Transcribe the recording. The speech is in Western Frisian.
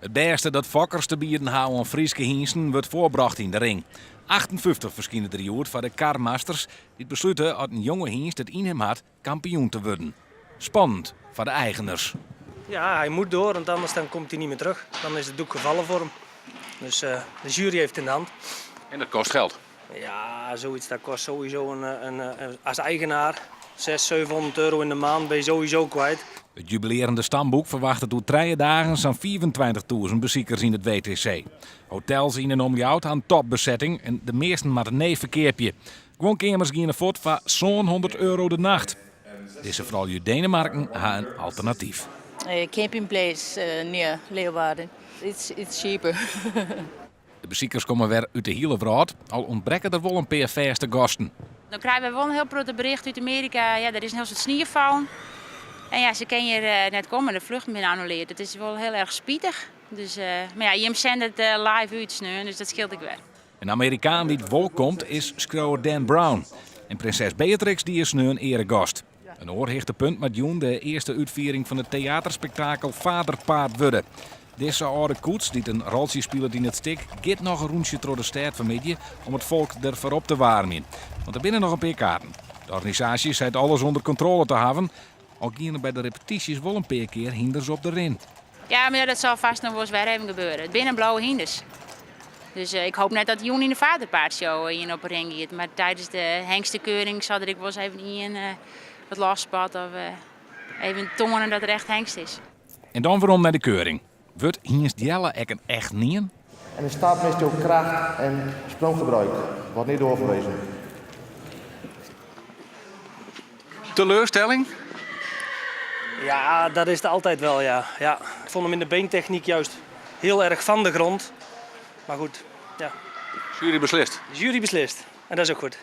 It bêste dat fokkers te bieden ha oan Fryske hynsten wurdt foarbrocht yn de ring. 58 ferskine der hjoed foar de karmasters dy't beslute oft in jonge hynst it yn him hat kampioen te wurden. Spannend foar de eigeners. Ja, hij moet door, want anders dan komt hij niet meer terug. Dan is het doek gevallen voor hem. Dus uh, de jury heeft in de hand. En dat kost geld? Ja, zoiets dat kost sowieso een, een, een, als eigenaar 600, 700 euro in de maand ben je sowieso kwijt. It jubilearjende stamboek ferwachtet oer trije dagen sa'n 25.000 besikers yn it WTC. Hotels yn en om Ljouwert ha in topbesetting en de measten moatte nee ferkeapje. Guon keamers giene fuort foar 700 euro de nacht. Dizze froulju út Denemarken ha in alternatyf. Camping place near Leeuwarden. It's, it's cheaper. De besikers komme wer út de hiele wrâld, al ûntbrekke der wol in pear fêste gasten. Dan krije we wol in hiel protte bericht út Amearika. Ja, der is in hiel soad snie fallen. En ja, se kinne hjir eh, net komme, de fluchten binne annuleard. Dat is wol hiel erch spitich. Dus, eh, mar ja, jim sende it eh, live út sneon, dus dat skeelt ek wer. In Amerikaan dy't wol komt is skriuwer Dan Brown. En prinses Beatrix dy is sneon earegast. In oar hichtepunt moat jûn de earste útfiering fan it teaterspektakel Faderpaard wurde. Dizze âlde koets, dy't in roltsje spilet yn it stik, giet noch in rûntsje troch de stêd fanmiddei om it folk der foar op te waarmjen. Want der binne noch in pear kaarten. De organisaasje seit alles ûnder kontrôle te hawwen, al giene by de repetysjes wol in pear kear hynders op de rin. Ja, mar dat sil fêst noch wolris wer even gebeure. It binne blauwe hynders. Dus eh, ik hoop net dat jûn yn de Faderpaardshow ien op 'e rin giet. Mar tidens de hengstekeuring sil der ek wolris even ien eh, wat losspat of eh, even toane dat er echt hengst is. En dan werom nei de keuring. Wurdt hynst Jelle ek in echtenien? En de stap mist ook kracht en spronggebruik. Wordt niet doorverwezen. Teleurstelling? Ja, dat is het altijd wel, ja. ja. Ik vond hem in de beentechniek juist heel erg van de grond. Maar goed, ja. Jury beslist. De jury beslist. En dat is ook goed.